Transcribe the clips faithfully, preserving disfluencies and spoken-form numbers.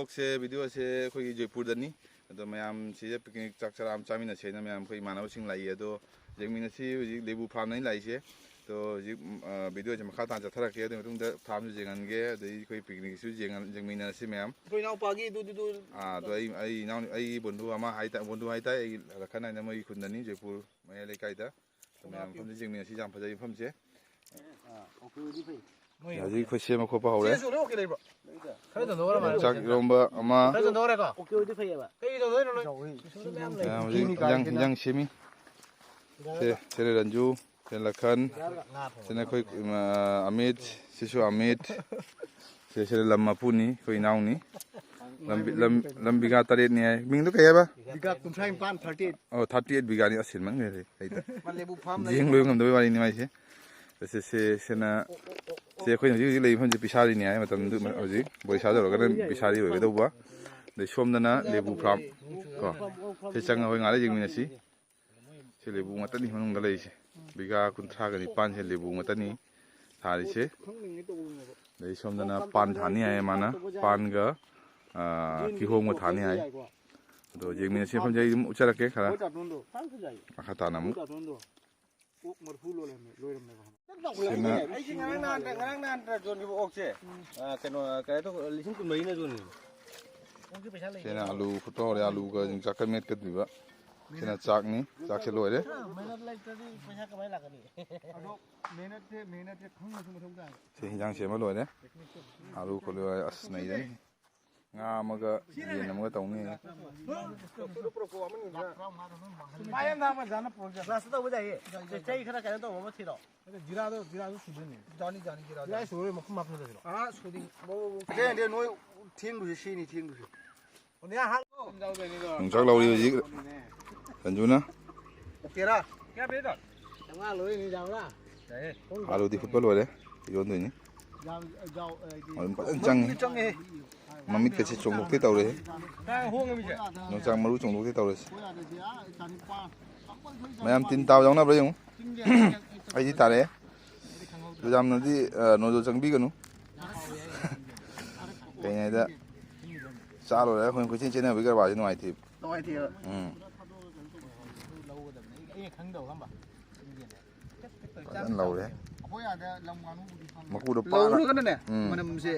ꯁꯦ, ꯚꯤꯗꯤꯑꯣꯁꯦ ꯑꯩꯈꯣꯏꯒꯤ ꯖꯣꯏꯄꯨꯔꯗꯅꯤ꯫ ꯑꯗꯣ ꯃꯌꯥꯝ ꯁꯤꯗ ꯄꯤꯛꯅꯤꯛ ꯆꯥꯛ ꯆꯔꯥ ꯑꯃ ꯆꯥꯃꯤꯟꯅꯁꯦꯅ ꯃꯌꯥꯝ ꯑꯩꯈꯣꯏ ꯏꯃꯥꯟꯅꯕꯁꯤꯡ ꯂꯥꯛꯏ꯫ ꯑꯗꯣ ꯌꯦꯡꯃꯤꯟꯅꯁꯤ꯫ ꯍꯧꯖꯤꯛ ꯂꯦꯕꯨ ꯐꯥꯔꯝꯗꯅꯤ ꯂꯥꯛꯏꯁꯦ꯫ ꯑꯗꯣ ꯍꯧꯖꯤꯛ, ꯎꯝ, ꯑ, ꯚꯤꯗꯤꯑꯣꯁꯦ ꯃꯈꯥ ꯇꯥꯅ ꯆꯠꯊꯔꯛꯀꯦ꯫ ꯑꯗꯨꯒꯤ ꯃꯇꯨꯡꯗ ꯐꯥꯔꯝꯁꯨ ꯌꯦꯡꯍꯟꯒꯦ, ꯑꯗꯩ ꯑꯩꯈꯣꯏ ꯄꯤꯛꯅꯤꯛꯁꯨ ꯌꯦꯡꯍꯟ-, ꯌꯦꯡꯃꯤꯟꯅꯔꯁꯤ ꯃꯌꯥꯝ꯫ ꯑꯩꯈꯣꯏ ꯏꯅꯥꯎꯄꯥꯒꯤ ꯑꯗꯨꯗꯨꯗꯨ ꯑꯥ, ꯑꯗꯣ ꯑꯩ, ꯑꯩ ꯏꯅꯥꯎ-, ꯑꯩꯒꯤ ꯕꯣꯟꯙꯨ ꯑꯃ ꯍꯥꯏꯇꯥ-, ꯕꯣꯟꯙꯨ ꯍꯥꯏꯇꯥꯔꯦ, ꯑꯩꯒꯤ ꯂꯈꯟ ꯍꯥꯏꯅ, ꯃꯣꯏꯒꯤ ꯈꯨꯟꯗꯅꯤ, ꯖꯣꯏꯄꯨꯔ ꯃꯌꯥꯏ ꯂꯩꯀꯥꯏꯗ꯫ ꯑꯗꯣ ꯃꯌꯥꯝ ꯃꯐꯝꯁꯦ ꯌꯦꯡꯃꯤꯟꯅꯁꯤ, ꯌꯥꯝ ꯐꯖꯩ ꯃꯐꯝꯁꯦ꯫ ꯍꯧꯖꯤꯛ ꯑꯩꯈꯣꯏ ꯁꯦꯝꯕ ꯈꯣꯠꯄ ꯍꯧꯔꯦ꯫ ꯁꯤꯁꯨ ꯂꯣꯏ ꯑꯣꯀꯦ ꯂꯩꯕ꯭ꯔꯣ? ꯈꯔ ꯊꯝꯗꯣꯛꯑꯣ, ꯃꯥ ꯆꯥꯛ ꯏꯔꯣꯝꯕ ꯑꯃ꯫ ꯈꯔ ꯊꯝꯗꯣꯛꯑꯣꯔꯦꯀꯣ? ꯑꯣꯀꯦ ꯑꯣꯏꯗꯤ ꯐꯩꯌꯦꯕ꯫ ꯀꯩ ꯇꯧꯗꯣꯏꯅꯣ ꯅꯣꯏ? ꯁꯤꯁꯨ ꯃꯌꯥꯝ ꯂꯩ꯫ ꯃꯌꯥꯝ ꯍꯧꯖꯤꯛ ꯏꯟꯖꯥꯡ, ꯏꯟꯖꯥꯡ ꯁꯦꯝꯃꯤ꯫ ꯁꯦ, ꯁꯦ ꯔꯟꯖꯨ, ꯁꯦ ꯂꯈꯟ, ꯁꯤꯅ ꯑꯩꯈꯣꯏ, ꯏꯃꯥ, ꯑꯃꯤꯠ, ꯁꯤꯁꯨ ꯑꯃꯤꯠ, ꯁꯦ, ꯁꯤꯅ ꯂꯝ ꯃꯄꯨꯅꯤ, ꯑꯩꯈꯣꯏ ꯏꯅꯥꯎꯅꯤ꯫ ꯂꯝ ꯕꯤ-, ꯂꯝ, ꯂꯝ ꯕꯤꯒꯥ ꯇꯔꯦꯠꯅꯤ ꯍꯥꯏ꯫ ꯃꯤꯡꯗꯣ ꯀꯩ ꯍꯥꯏꯕ? ꯕꯤꯒꯥ ꯀꯨꯟꯊ꯭ꯔꯥ ꯅꯤꯄꯥꯟ, ꯊꯥꯔꯇꯤ ꯑꯩꯠ꯫ ꯑꯣ, ꯊꯥꯔꯇꯤ ꯑꯩꯠ ꯕꯤꯒꯥꯅꯤ꯫ ꯑꯁ, ꯍꯦꯟꯃꯟꯈ꯭ꯔꯦ ꯑꯩꯗ꯫ ꯃꯥ ꯂꯦꯕꯨ ꯐꯥꯝ ꯂꯩ꯫ ꯌꯦꯡ ꯂꯣꯏꯕ ꯉꯝꯗꯕꯩ ꯋꯥꯔꯤꯅꯤ ꯃꯥꯏꯁꯦ꯫ ꯁꯦ, ꯁꯦ, ꯁꯦ, ꯁꯦꯅ, ꯁꯦ, ꯑꯩꯈꯣꯏꯅ ꯍꯧꯖꯤꯛ ꯍꯧꯖꯤꯛ ꯂꯩꯔꯤꯕ ꯃꯐꯝꯁꯦ ꯄꯤꯁꯥꯔꯤꯅꯤ ꯍꯥꯏ꯫ ꯃꯇꯝꯗꯨ ꯍꯧꯖꯤꯛ ꯕꯣꯔꯤꯁꯥꯗ ꯌꯧꯔꯒꯅ ꯄꯤꯁꯥꯔꯤ ꯑꯣꯏꯒꯗꯧꯕ꯫ ꯑꯗꯩ ꯁꯣꯝꯗꯅ ꯂꯦꯕꯨ ꯐꯥꯔꯝ ꯀꯣ꯫ ꯁꯤ ꯆꯪꯉ ꯍꯣꯏ ꯉꯥꯏꯍꯥꯛ ꯂꯩ ꯌꯦꯡꯃꯤꯟꯅꯁꯤ꯫ ꯁꯤ ꯂꯦꯕꯨ ꯉꯥꯛꯇꯅꯤ ꯃꯅꯨꯡꯗ ꯂꯩꯔꯤꯁꯦ꯫ ꯕꯤꯒꯥ ꯀꯨꯟꯊ꯭ꯔꯥꯒ ꯅꯤꯄꯥꯟꯁꯦ ꯂꯦꯕꯨ ꯉꯥꯛꯇꯅꯤ ꯊꯥꯔꯤꯁꯦ꯫ ꯑꯗꯩ ꯁꯣꯝꯗꯅ ꯄꯥꯟ ꯊꯥꯅꯤ ꯍꯥꯏ ꯃꯥꯅ꯫ ꯄꯥꯟꯒ, ꯑꯥ, ꯀꯤꯍꯣꯝꯒ ꯊꯥꯅꯤ ꯍꯥꯏ꯫ ꯑꯗꯣ ꯌꯦꯡꯃꯤꯟꯅꯁꯤ ꯃꯐꯝꯁꯦ ꯑꯩ ꯑꯗꯨꯝ ꯎꯠꯆꯔꯛꯀꯦ ꯈꯔ꯫ ꯃꯈꯥ ꯇꯥꯅ ꯑꯃꯨꯛ꯫ ꯑꯣꯛ ꯃꯔꯐꯨ ꯂꯣꯏꯔꯝꯃꯦ, ꯂꯣꯏꯔꯝꯃꯦꯕ꯫ ꯁꯤꯅ ꯑꯩꯁꯦ ꯉꯔꯥꯡ ꯅꯍꯥꯟꯗ, ꯉꯔꯥꯡ ꯅꯍꯥꯟꯗ ꯌꯣꯟꯈꯤꯕ ꯑꯣꯛꯁꯦ, ꯑ, ꯀꯩꯅꯣ, ꯑ, ꯀꯩꯅꯣ ꯇꯧ-, ꯂꯤꯁꯤꯡ ꯀꯨꯟꯃꯔꯤꯅ ꯌꯣꯟꯈꯤꯕ꯫ ꯑꯣꯛꯀꯤ ꯄꯩꯁꯥ ꯂꯩ꯫ ꯁꯤꯅ ꯑꯂꯨ ꯐꯨꯠꯄ ꯍꯧꯔꯦ, ꯑꯂꯨꯒ ꯌꯣꯡꯆꯥꯛꯀ ꯃꯦꯠꯀꯗꯣꯏꯕ꯫ ꯁꯤꯅ ꯆꯥꯛꯅꯤ, ꯆꯥꯛꯁꯦ ꯂꯣꯏꯔꯦ꯫ ꯑ, ꯃꯦꯍꯅꯠ ꯂꯩꯇ꯭ꯔꯗꯤ ꯄꯩꯁꯥ ꯀꯃꯥꯏꯅ ꯂꯥꯛꯀꯅꯤ? ꯑꯗꯣ ꯃꯦꯍꯅꯠꯁꯦ, ꯃꯦꯍꯅꯠꯁꯦ ꯈꯪꯕꯁꯨ ꯃꯊꯧ ꯇꯥꯏ꯫ ꯁꯤ ꯍꯤꯟꯖꯥꯡ ꯁꯦꯝꯕ ꯂꯣꯏꯔꯦ꯫ ꯑꯂꯨ ꯈꯣꯠꯂꯨ ꯍꯥꯏꯔꯦ꯫ ꯑꯁ, ꯅꯩꯔꯦ꯫ ꯉꯥ ꯑꯃꯒ ꯌꯦꯟ ꯑꯃꯒ ꯇꯧꯅꯤ꯫ ꯒ꯭ꯂꯥꯁꯇ ꯇꯧꯕ ꯌꯥꯏꯌꯦ꯫ ꯆꯩ ꯈꯔ ꯀꯩꯅꯣ ꯇꯧꯕ ꯑꯃ ꯊꯤꯔꯣ꯫ ꯖꯤꯔꯥꯗꯣ, ꯖꯤꯔꯥꯗꯣ ꯁꯨꯗꯣꯏꯅꯦ꯫ ꯖꯤꯔꯥ ꯁꯨꯔꯣꯏ, ꯃꯈꯨꯝ ꯍꯥꯞꯄꯗ ꯁꯤꯔꯣ꯫ ꯑꯥ, ꯁꯨꯗꯤ꯫ ꯅꯠꯇꯦ, ꯅꯠꯇꯦ, ꯅꯣꯏ ꯊꯦꯡꯗꯣꯏꯁꯦ ꯁꯤꯅꯤ, ꯊꯦꯡꯗꯣꯏꯁꯦ꯫ ꯌꯣꯡꯆꯥꯛ ꯂꯧꯔꯤ ꯍꯧꯖꯤꯛ ꯔꯟꯖꯨꯅ꯫ ꯑꯣꯀꯦꯔꯥ? ꯆꯥꯝꯃꯉꯥ ꯂꯣꯏꯔꯅꯤ, ꯌꯥꯕ꯭ꯔꯥ? ꯑꯂꯨꯗꯤ ꯐꯨꯠꯄ ꯂꯣꯏꯔꯦ, ꯏꯔꯣꯟꯗꯣꯏꯅꯤ꯫ ꯌꯥꯝ, ꯌꯥꯎ-, ꯑꯩꯗꯤ ꯑꯗꯨꯝ ꯐꯖꯅ ꯆꯪꯉꯤ꯫ ꯆꯪꯉꯦ꯫ ꯃꯃꯤꯠꯀꯁꯦ ꯆꯣꯡꯊꯣꯛꯀꯦ ꯇꯧꯔꯦ꯫ ꯀꯥꯏ ꯍꯣꯡꯉꯃꯤꯁꯦ? ꯌꯣꯡꯆꯥꯛ ꯃꯔꯨ ꯆꯣꯡꯊꯣꯛꯀꯦ ꯇꯧꯔꯦ꯫ ꯍꯣꯏ, ꯑꯗꯨꯗꯤ ꯑꯥ ꯆꯅꯤꯄꯥꯟ꯫ ꯃꯌꯥꯝ ꯇꯤꯟ ꯇꯥꯕ ꯌꯥꯎꯅꯕ꯭ꯔꯥ ꯌꯦꯡꯉꯨ꯫ ꯑꯩꯗꯤ ꯇꯥꯔꯛꯑꯦ꯫ ꯑꯗꯨ ꯌꯥꯝꯅꯗꯤ, ꯑ, ꯅꯣꯖꯣ ꯆꯪꯕꯤꯒꯅꯨ꯫ ꯀꯩꯅꯣ ꯍꯥꯏꯗ, ꯆꯥ ꯂꯣꯏꯔꯦ꯫ ꯑꯩꯈꯣꯏ ꯀꯣꯏꯆꯦꯟ ꯆꯦꯟꯅꯕꯒꯤ ꯀꯔꯕꯥꯔꯁꯤ ꯅꯨꯡꯉꯥꯏꯇꯦ꯫ ꯅꯨꯡꯉꯥꯏꯇꯦꯕ꯫ ꯎꯝ꯫ ꯂꯧꯒꯗꯕꯅꯦ꯫ ꯑꯩ, ꯑꯩ ꯈꯪꯗꯕ ꯈꯪꯕ꯫ ꯐꯖꯅ ꯂꯧꯔꯦ꯫ ꯑꯩꯈꯣꯏ ꯑꯥꯗ ꯂꯝ ꯉꯥꯅꯨꯕꯨꯗꯤ ꯐꯪꯉꯦ꯫ ꯃꯀꯨꯗꯣ ꯄꯥꯅ ꯂꯧꯔꯒꯅꯅꯦ, ꯎꯝ꯫ ꯃꯅꯝꯁꯦ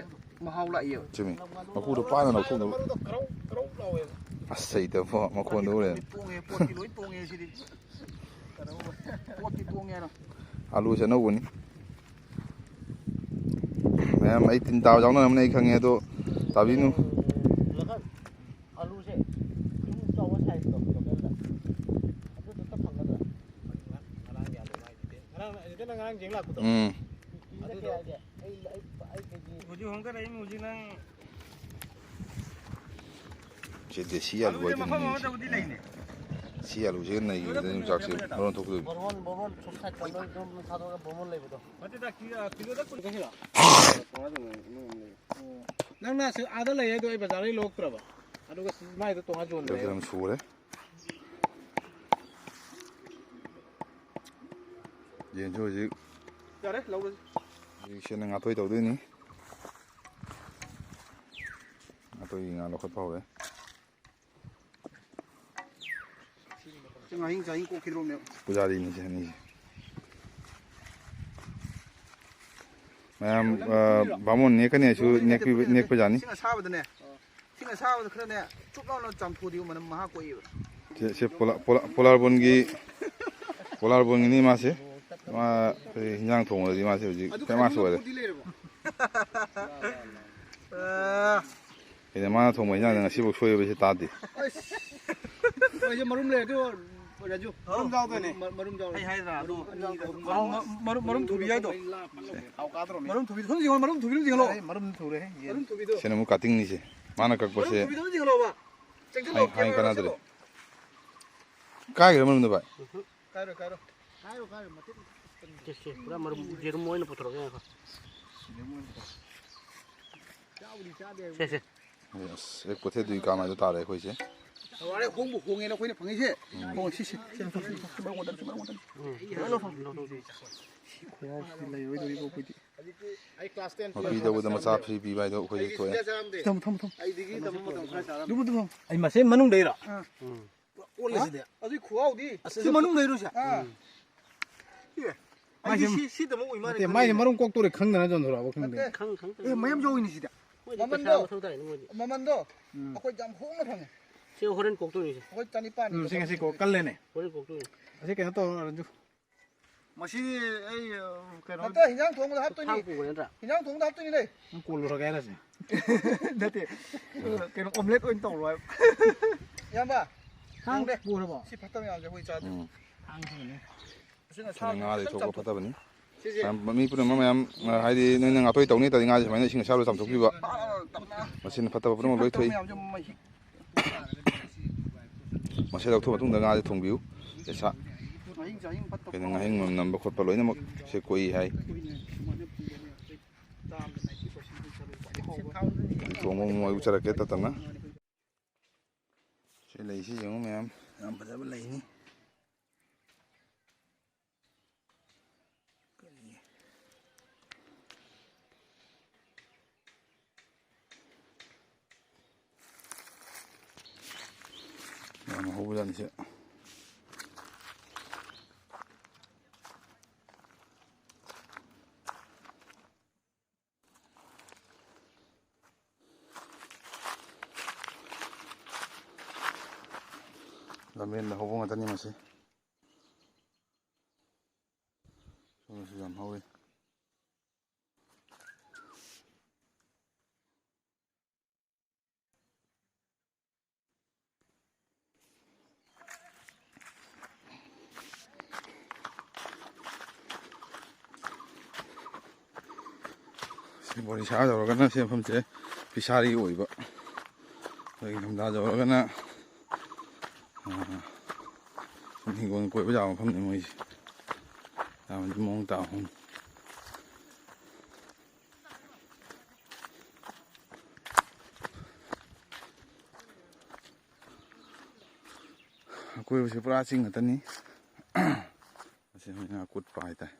ꯃꯍꯥꯎ ꯂꯥꯛꯏꯌꯦꯕ꯫ ꯆꯨꯝꯃꯤ꯫ ꯃꯀꯨꯗꯣ ꯄꯥꯅ ꯂꯧꯊꯣꯛꯅꯕ꯫ ꯀꯔꯧ ꯀꯔꯧ ꯂꯥꯎꯋꯦꯕ꯫ ꯑꯁ, ꯍꯩꯇꯕ ꯃꯈꯣꯟꯗꯣ ꯎꯔꯦ꯫ ꯂꯣꯏ ꯇꯣꯡꯉꯦ, ꯄꯣꯠꯇꯤ ꯂꯣꯏ ꯇꯣꯡꯉꯦ ꯁꯤꯗꯤ꯫ ꯄꯣꯠꯇꯤ ꯇꯣꯡꯉꯦ ꯍꯥꯏꯔꯣ꯫ ꯑꯂꯨꯁꯦ ꯑꯅꯧꯕꯅꯤ꯫ ꯃꯌꯥꯝ ꯑꯩ ꯇꯤꯟ ꯇꯥꯕ ꯌꯥꯎꯅꯔꯝꯅꯤ ꯑꯩ ꯈꯪꯉꯦ, ꯑꯗꯣ ꯇꯥꯕꯤꯅꯨ꯫ ꯑꯂꯨꯁꯦ ꯈꯨꯗꯤꯡꯃꯨꯛ ꯆꯥꯎꯕ ꯁꯥꯏꯖꯇꯣ ꯂꯣꯀꯦꯜꯗ꯫ ꯑꯗꯨꯗꯣ ꯑꯝꯇ ꯐꯪꯒꯗ꯭ꯔꯥ? ꯉꯔꯥꯡ, ꯉꯔꯥꯡ ꯌꯥꯜꯂꯦ ꯃꯥꯏꯗꯨꯗꯤ꯫ ꯉꯔꯥꯡ, ꯑꯗꯨꯗ ꯉꯔꯥꯡ ꯌꯦꯡ ꯂꯥꯛꯄꯗꯣ? ꯎꯝ꯫ ꯑꯗꯨꯗꯣ꯫ ꯍꯧꯖꯤꯛ ꯍꯣꯡꯗꯔꯛꯏ ꯍꯧꯖꯤꯛ ꯅꯪ꯫ ꯁꯤ ꯗꯦꯁꯤ ꯑꯂꯨ ꯑꯂꯨꯁꯦ ꯍꯥꯏꯗꯨꯅꯤ ꯃꯐꯝ ꯅꯩꯔꯤꯁꯦ꯫ ꯑꯃꯗꯕꯨꯗꯤ ꯂꯩꯅꯦ꯫ ꯁꯤ ꯑꯂꯨꯁꯤꯒ ꯅꯩꯈꯤꯕꯗ ꯌꯣꯡꯆꯥꯛꯁꯦ ꯃꯔꯣꯟ ꯊꯣꯛꯇꯣꯏꯅꯤ꯫ ꯕꯣꯔꯃꯣꯟ, ꯕꯣꯔꯃꯣꯟ ꯁꯨꯝ ꯁꯥꯏꯠ ꯀꯣꯟꯗ ꯑꯗꯨꯝ ꯊꯥꯗꯣꯛꯑꯒ ꯕꯣꯔꯃꯣꯟ ꯂꯩꯕꯗꯣ꯫ ꯅꯠꯇꯦꯗ, ꯀꯤ-, ꯑ, ꯀꯤꯂꯣꯗ ꯀꯨꯟ ꯈꯛꯇꯔꯣ? ꯑꯣ, ꯅꯪꯅ ꯑꯁꯤ ꯑꯥꯗ ꯂꯩ ꯍꯥꯏꯗꯣ ꯑꯩ ꯕꯖꯥꯔꯗꯩ ꯂꯧꯔꯛꯇ꯭ꯔꯕ? ꯑꯗꯨꯒ ꯁꯤ ꯃꯥꯏꯗꯣ ꯇꯣꯉꯥꯟ ꯌꯣꯟꯕꯅꯦꯕ꯫ ꯌꯥꯝ ꯁꯨꯔꯦ꯫ ꯌꯦꯟꯁꯨ ꯍꯧꯖꯤꯛ ꯌꯥꯔꯦ, ꯂꯧꯔꯁꯤ꯫ ꯍꯧꯖꯤꯛ ꯁꯤꯅ ꯉꯥꯇꯣꯏ ꯇꯧꯗꯣꯏꯅꯤ꯫ ꯉꯥꯇꯣꯏꯒꯤ ꯉꯥ ꯂꯧꯈꯠꯄ ꯍꯧꯔꯦ꯫ ꯁꯤ ꯉꯥꯍꯤꯡ ꯆꯥꯍꯤꯡ ꯀꯣꯛꯈꯤꯗ꯭ꯔꯣꯝꯅꯦꯕ꯫ ꯄꯨꯖꯥꯔꯤꯅꯤꯁꯦ ꯑꯅꯤꯁꯦ꯫ ꯃꯌꯥꯝ, ꯑ, ꯕꯥꯃꯣꯟ ꯅꯦꯛꯀꯅꯤ ꯍꯥꯏꯁꯨ ꯅꯦꯛꯄꯤ-, ꯅꯦꯛꯄꯖꯥꯠꯅꯤ꯫ ꯏꯁꯤꯡ ꯑꯁꯥꯕꯗꯅꯦ꯫ ꯏꯁꯤꯡ ꯑꯁꯥꯕꯗ ꯈꯔꯅꯦ ꯆꯨꯞ ꯂꯥꯎꯅ ꯆꯥꯝꯊꯣꯛꯑꯗꯤ ꯃꯅꯝ ꯃꯍꯥ ꯀꯣꯛꯏꯕ꯫ ꯁꯦ, ꯁꯦ ꯄꯣꯂꯥ-, ꯄꯣꯂꯥ-, ꯄꯣꯂꯥꯔꯕꯣꯟꯒꯤ, ꯄꯣꯂꯥꯔꯕꯣꯟꯒꯤꯅꯤ ꯃꯥꯁꯦ꯫ ꯃꯥ ꯍꯧꯖꯤꯛ ꯍꯤꯟꯖꯥꯡ ꯊꯣꯡꯕꯗꯗꯤ ꯃꯥꯁꯦ ꯍꯧꯖꯤꯛ ꯑꯗꯨ famous ꯑꯣꯏꯔꯦ꯫ ꯈꯔ ꯂꯧꯕꯗꯤ ꯂꯩꯔꯕꯣ? ꯑ꯫ ꯑꯩꯅ ꯃꯥꯅ ꯊꯣꯡꯕ ꯍꯤꯟꯖꯥꯡꯗ ꯉꯁꯤꯐꯥꯎ ꯁꯣꯏꯕꯁꯦ ꯇꯥꯗꯦ꯫ ꯑꯩꯁ꯫ ꯑꯩꯁꯦ ꯃꯔꯨꯝ ꯂꯩꯔꯗꯤ ꯔꯥꯖꯨ꯫ ꯃꯔꯨꯝ ꯌꯥꯎꯗꯣꯏꯅꯦ꯫ ꯃ-, ꯃꯔꯨꯝ ꯌꯥꯎ-, ꯑꯩ ꯍꯥꯏꯗ꯭ꯔꯥ, ꯑꯗꯨ ꯃꯔꯨꯝ, ꯑꯅꯤꯗꯣ꯫ ꯃꯔꯨꯝ, ꯃꯔꯨꯝ, ꯃꯔꯨꯝ ꯊꯨꯕꯤ ꯍꯥꯏꯗꯣ꯫ ꯍꯥꯎ ꯀꯥꯗ꯭ꯔꯣꯝꯅꯦ꯫ ꯃꯔꯨꯝ ꯊꯨꯕꯤ, ꯁꯣꯝ ꯌꯦꯡꯉꯣ, ꯃꯔꯨꯝ ꯊꯨꯕꯤ, ꯁꯣꯝ ꯌꯦꯡꯍꯜꯂꯣ꯫ ꯑꯩ ꯃꯔꯨꯝ ꯊꯨꯔꯦ꯫ ꯃꯔꯨꯝ ꯊꯨꯕꯤꯗꯣ꯫ ꯁꯤꯅ ꯑꯃꯨꯛ cuttingꯅꯤꯁꯦ꯫ ꯃꯥꯅ ꯀꯛꯄꯁꯦ ꯃꯔꯨꯝ ꯊꯨꯕꯤꯗꯣ ꯑꯝꯇ ꯌꯦꯡꯍꯜꯂꯣꯕ꯫ ꯆꯦꯛꯁꯤꯜꯂꯣ, ꯍꯥꯏ-, ꯍꯥꯏ camera ꯀꯥꯟꯅꯗ꯭ꯔꯦ꯫ ꯆꯦꯛꯁꯤꯜꯂꯣ꯫ ꯀꯥꯏꯒ꯭ꯔꯦ ꯃꯔꯨꯝꯗꯣ ꯚꯥꯏ? ꯀꯥꯏꯔꯣꯏ, ꯀꯥꯏꯔꯣꯏ꯫ ꯀꯥꯏꯔꯣ, ꯀꯥꯏꯔꯣ, ꯃꯇꯦꯛ ꯁꯦ, ꯁꯦ, ꯄꯨꯔꯥ ꯃꯔꯨꯝ ꯌꯦꯔꯨꯝ ꯑꯣꯏꯅ ꯄꯨꯊꯣꯔꯛꯀꯦ ꯉꯥꯏꯈꯣ꯫ ꯌꯦꯔꯨꯝ ꯑꯣꯏꯅ ꯄꯨꯊꯣꯔꯛꯀꯦ꯫ ꯆꯥꯕꯨꯗꯤ ꯆꯥꯗꯦ꯫ ꯁꯦ, ꯁꯦ꯫ ꯑꯁ, ꯍꯦꯛ ꯄꯣꯊꯦꯗꯨꯒꯤ ꯀꯥꯃꯥꯏꯗꯣ ꯇꯥꯔꯦ ꯑꯩꯈꯣꯏꯁꯦ꯫ ꯋꯥꯔꯦ, ꯍꯣꯡꯕꯨ ꯍꯣꯡꯉꯦꯅ ꯑꯩꯈꯣꯏꯅ ꯐꯪꯉꯤꯁꯦ꯫ ꯎꯝ꯫ ꯍꯣꯡ, ꯁꯤ, ꯁꯤ, ꯁꯤ ꯂꯧꯊꯣꯛ, ꯁꯤ, ꯁꯤ, ꯁꯤ, ꯃꯔꯨꯝ ꯑꯣꯟꯊꯣꯛ, ꯁꯤ, ꯃꯔꯨꯝ ꯑꯣꯟꯊꯣꯛ꯫ ꯎꯝ꯫ ꯂꯣꯏ ꯂꯧꯊꯣꯛ꯫ ꯂꯧꯊꯣꯛ꯫ ꯈꯨꯍꯥꯎꯁꯤꯗꯤ ꯂꯩꯔꯣꯏꯗꯣꯔꯤꯀꯣ ꯑꯩꯈꯣꯏꯗꯤ꯫ ꯃꯄꯤ ꯇꯧꯕꯗ ꯃꯆꯥ ꯐ꯭ꯔꯤ ꯄꯤꯕ ꯍꯥꯏꯗꯣ ꯑꯩꯈꯣꯏꯗꯤ ꯊꯣꯛꯑꯦ꯫ ꯊꯝꯃꯣ, ꯊꯝꯃꯣ, ꯊꯝꯃꯣ꯫ ꯑꯗꯨꯕꯨ, ꯑꯗꯨꯕꯨ꯫ ꯑꯩ ꯃꯁꯦꯟ ꯃꯅꯨꯡꯗꯩꯔꯣ? ꯑꯥ꯫ ꯑꯣꯜꯂꯦ ꯁꯤꯗꯤ꯫ ꯑꯗꯨꯏ ꯈꯨꯍꯥꯎꯗꯤ꯫ ꯑꯁ, ꯁꯤ ꯃꯅꯨꯡꯗꯩꯔꯣ ꯁꯦ? ꯑꯥ꯫ ꯑꯦ, ꯃꯥꯏꯁꯦ ꯑꯩꯗꯤ ꯁꯤ, ꯁꯤꯗꯃꯛ ꯑꯣꯏ ꯃꯥꯜꯂꯦ ꯅꯠꯇꯦ, ꯈꯜꯂꯤꯅꯦ꯫ ꯃꯥꯏꯁꯦ ꯃꯔꯨꯝ ꯀꯣꯛꯇꯣꯔꯦ ꯈꯪꯗꯅ ꯌꯣꯟꯊꯣꯔꯛꯑꯕ ꯈꯪꯗꯦ꯫ ꯅꯠꯇꯦ꯫ ꯈꯪ-, ꯈꯪ-, ꯑꯦ, ꯃꯌꯥꯝ ꯌꯥꯎꯏꯅꯦ ꯁꯤꯗ꯫ ꯃꯣꯏꯗꯤ ꯃꯃꯟꯗꯣ, ꯄꯩꯁꯥ ꯃꯊꯧ ꯇꯥꯏꯅꯦ ꯃꯣꯏꯗꯤ꯫ ꯃꯃꯟꯗꯣ ꯎꯝ꯫ ꯑꯩꯈꯣꯏ ꯌꯥꯝ ꯍꯣꯡꯅ ꯐꯪꯉꯦ꯫ ꯁꯤ ꯍꯣꯔꯦꯟ ꯀꯣꯛꯇꯣꯏꯅꯤꯁꯦ꯫ ꯑꯩꯈꯣꯏ ꯆꯅꯤꯄꯥꯟꯅꯤ ꯎꯝ, ꯁꯤ ꯉꯁꯤ ꯀꯣꯛ ꯀꯜꯂꯦꯅꯦ꯫ ꯍꯣꯔꯦꯟ ꯀꯣꯛꯇꯣꯏꯅꯤ꯫ ꯑꯁꯤ ꯀꯩꯅꯣ ꯇꯧꯔꯣ, ꯔꯟꯖꯨ꯫ ꯃꯁꯤ ꯑꯩ, ꯑ, ꯀꯩꯅꯣ ꯅꯠꯇꯦ, ꯍꯤꯟꯖꯥꯡ ꯊꯣꯡꯕꯗ ꯍꯥꯞꯇꯣꯏꯅꯤ꯫ ꯊꯥꯡ ꯄꯨꯕ ꯅꯠꯇ꯭ꯔꯥ? ꯍꯤꯟꯖꯥꯡ ꯊꯣꯡꯕꯗ ꯍꯥꯞꯇꯣꯏꯅꯤꯅꯦ꯫ ꯅꯪ ꯀꯣꯜꯂꯨꯔꯒꯦ ꯍꯥꯏꯔꯁꯦ꯫ ꯅꯠꯇꯦ, ꯑ, ꯀꯩꯅꯣ, omelette ꯑꯣꯏꯅ ꯇꯧꯔꯣ ꯍꯥꯏꯕ꯫ ꯏꯌꯥꯝꯕ, ꯊꯥꯡ ꯊꯣꯡꯗꯦ꯫ ꯄꯨꯔꯕꯣ? ꯁꯤ ꯐꯠꯇꯕ ꯃꯌꯥꯝꯁꯦ ꯑꯩꯈꯣꯏ ꯆꯥꯗꯦ꯫ ꯎꯝ꯫ ꯊꯥꯡ ꯊꯣꯡꯉꯦ꯫ ꯑꯁꯤꯅ ꯁꯥ ꯁꯤꯅ ꯉꯥꯗꯩ ꯈꯤꯇꯪ ꯊꯣꯛꯄ ꯆꯝꯊꯣꯛ-, ꯐꯠꯇꯕꯅꯤ꯫ ꯁꯤꯁꯦ ꯃꯌꯥꯝ, ꯃꯤ ꯄꯨꯝꯅꯃꯛ ꯃꯌꯥꯝ, ꯑ, ꯍꯥꯏꯗꯤ ꯅꯣꯏꯅ ꯉꯥꯇꯣꯏ ꯇꯧꯅꯤ ꯇꯥꯔꯗꯤ ꯉꯥꯁꯦ ꯁꯨꯃꯥꯏꯅ ꯏꯁꯤꯡ ꯑꯁꯥꯕꯗ ꯆꯥꯝꯊꯣꯛꯄꯤꯕ꯫ ꯃꯁꯤꯅ ꯐꯠꯇꯕ ꯄꯨꯝꯅꯃꯛ ꯂꯣꯏ ꯊꯣꯛꯏ꯫ ꯃꯌꯥꯝꯁꯦ ꯃꯍꯤꯛ꯫ ꯃꯁꯤ ꯂꯧꯊꯣꯛꯑ ꯃꯇꯨꯡꯗ ꯉꯥꯁꯦ ꯊꯣꯡꯕꯤꯌꯨ꯫ ꯄꯩꯁꯥ꯫ ꯃꯍꯤꯛ ꯆꯍꯤꯛ ꯐꯠꯇꯕ ꯀꯩꯅꯣ ꯉꯥꯍꯤꯡ ꯃꯅꯝ ꯅꯝꯕ ꯈꯣꯠꯄ ꯂꯣꯏꯅꯃꯛ ꯁꯦ ꯀꯣꯛꯏ ꯍꯥꯏ꯫ ꯊꯣꯡꯕ ꯑꯃꯨꯛ ꯃꯣꯏ ꯎꯠꯆꯔꯛꯀꯦ ꯇꯞ ꯇꯞꯅ꯫ ꯁꯤ ꯂꯩꯁꯤ ꯌꯦꯡꯉꯨ ꯃꯌꯥꯝ, ꯌꯥꯝ ꯐꯖꯕ ꯂꯩꯅꯤ꯫ ꯌꯥꯝ ꯍꯧꯕꯖꯥꯠꯅꯤ ꯁꯤ꯫ ꯂꯝꯕꯦꯟꯗ ꯍꯧꯕ ꯉꯥꯛꯇꯅꯤ ꯃꯁꯤ꯫ ꯁꯣꯝꯗꯁꯨ ꯌꯥꯝ ꯍꯧꯋꯤ꯫ ꯁꯤ ꯕꯣꯔꯤꯁꯥ ꯌꯧꯔꯒꯅ ꯁꯤ ꯃꯐꯝꯁꯦ ꯐꯤꯁꯥꯔꯤ ꯑꯣꯏꯕ꯫ ꯑꯗꯒꯤ ꯂꯝꯗꯥ ꯌꯧꯔꯒꯅ, ꯑ, ꯁꯨꯝ ꯍꯤꯡꯒꯣꯜ ꯀꯣꯏꯕ ꯌꯥꯕ ꯃꯐꯝꯅꯤ ꯃꯣꯏꯁꯦ꯫ ꯌꯥꯝꯅꯗꯤ ꯃꯑꯣꯡ ꯇꯥꯕ ꯃꯐꯝꯅꯤ꯫ ꯑꯀꯣꯏꯕꯁꯦ ꯄꯨꯔꯥ ꯆꯤꯡ ꯉꯥꯛꯇꯅꯤ꯫ ꯑꯁꯤ ꯃꯣꯏꯅ ꯑꯀꯨꯠꯄ ꯍꯥꯏꯇꯥꯔꯦ꯫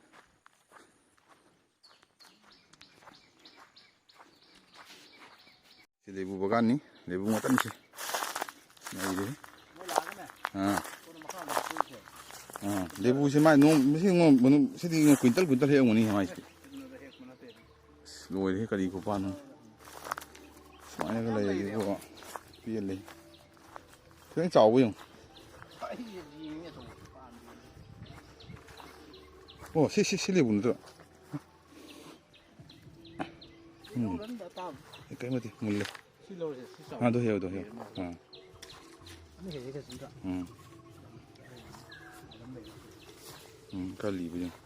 ꯂꯦꯕꯨ ꯕꯒꯥꯟꯅꯤ, ꯂꯦꯕꯨ ꯉꯥꯛꯇꯅꯤ ꯁꯤ꯫ ꯂꯩꯔꯦ꯫ ꯑꯥ꯫ ꯑꯥ, ꯂꯦꯕꯨꯁꯦ ꯃꯥꯏ ꯅꯣꯡ, ꯃꯁꯤ ꯅꯣꯡ, ꯃꯅꯨꯡ, ꯁꯤꯗꯤ ꯅꯣꯡ ꯀ꯭ꯋꯤꯟꯇꯜ ꯀ꯭ꯋꯤꯟꯇꯜ ꯍꯦꯛꯑꯝꯒꯅꯤ ꯃꯥꯏꯁꯤꯗꯤ꯫ ꯑꯁ, ꯂꯣꯏꯔꯦꯍꯦ, ꯀꯔꯤ ꯈꯨꯄꯥꯟꯅꯣ꯫ ꯁꯨꯃꯥꯏꯅꯒ ꯂꯩꯔꯗꯤꯀꯣ, ꯄꯦꯜꯂꯦ꯫ ꯈꯤꯇꯪ ꯆꯥꯎꯕ ꯌꯦꯡꯉꯨ꯫ ꯑꯣ, ꯁꯤ, ꯁꯤ, ꯁꯤ ꯂꯦꯕꯨ ꯅꯠꯇ꯭ꯔꯣ? ꯎꯝ꯫ ꯑꯦ, ꯀꯩꯝ ꯅꯠꯇꯦ, ꯃꯨꯜꯂꯦ꯫ ꯁꯤ ꯂꯧꯔꯁꯦ, ꯁꯤ ꯆꯥꯎ꯫ ꯑꯗꯨ ꯍꯦꯛꯎ, ꯑꯗꯨ ꯍꯦꯛꯎ꯫ ꯑꯥ꯫ ꯑꯗꯨ ꯍꯦꯛꯑꯒ ꯁꯤ ꯅꯠꯇ꯭ꯔꯥ? ꯎꯝ꯫ ꯎꯝ, ꯈꯔ ꯂꯤꯕ ꯌꯦꯡꯉꯨ꯫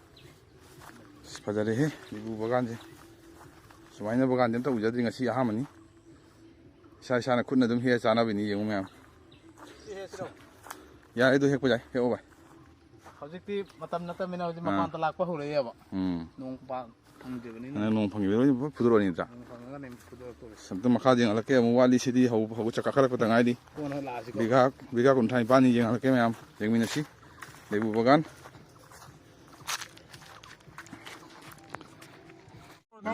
ꯑꯁ, ꯐꯖꯔꯦꯍꯦ, ꯂꯤꯕꯨ ꯕꯒꯥꯟꯁꯦ꯫ ꯁꯨꯃꯥꯏꯅ ꯕꯒꯥꯟꯗꯤ ꯑꯝꯇ ꯎꯖꯗ꯭ꯔꯤ, ꯉꯁꯤ ꯑꯍꯥꯟꯕꯅꯤ꯫ ꯏꯁꯥ ꯏꯁꯥꯅ ꯈꯨꯠꯅ ꯑꯗꯨꯝ ꯍꯦꯛꯑ ꯆꯥꯅꯕꯅꯤ, ꯌꯦꯡꯉꯨ ꯃꯌꯥꯝ꯫ ꯁꯤ ꯍꯦꯛꯁꯤꯔꯣ? ꯌꯥꯏ, ꯑꯗꯨ ꯍꯦꯛꯄ ꯌꯥꯏ, ꯍꯦꯛꯑꯣ ꯚꯥꯏ꯫ ꯍꯧꯖꯤꯛꯇꯤ ꯃꯇꯝ ꯅꯠꯇꯕꯅꯤꯅ ꯍꯧꯖꯤꯛ ꯑꯥ꯫ ꯃꯄꯥꯟꯗ ꯂꯥꯛꯄ ꯍꯧꯔꯛꯑꯦꯕ꯫ ꯎꯝ꯫ ꯅꯣꯡ ꯄꯥꯟ ꯐꯪꯗ꯭ꯔꯤꯕꯅꯤꯅ꯫ ꯅꯪ ꯅꯣꯡ ꯐꯪꯈꯤꯕꯗ ꯂꯣꯏ ꯐꯨꯗꯣꯔꯛꯑꯅꯤ ꯅꯠꯇ꯭ꯔꯥ? ꯅꯣꯡ ꯐꯪꯉꯒꯅꯦ ꯑꯃꯨꯛ ꯐꯨꯗꯣꯔꯛꯇꯣꯔꯤꯁꯦ꯫ ꯑꯝꯇ ꯃꯈꯥꯗ ꯌꯦꯡꯍꯜꯂꯛꯀꯦ, ꯑꯃꯨꯛ ꯋꯥꯠꯂꯤ꯫ ꯁꯤꯗꯤ ꯍꯧ-, ꯍꯧꯕ ꯆꯠꯀꯥ ꯈꯔ ꯈꯛꯇ ꯉꯥꯏꯔꯤ꯫ ꯀꯣꯟꯅ ꯂꯥꯛꯑꯁꯤꯀꯣ꯫ ꯕꯤꯘꯥ, ꯕꯤꯘꯥ ꯀꯨꯟꯊ꯭ꯔꯥ ꯅꯤꯄꯥꯟꯅꯤ꯫ ꯌꯦꯡꯍꯜꯂꯛꯀꯦ ꯃꯌꯥꯝ, ꯌꯦꯡꯃꯤꯟꯅꯁꯤ꯫ ꯂꯦꯕꯨ ꯕꯒꯥꯟ꯫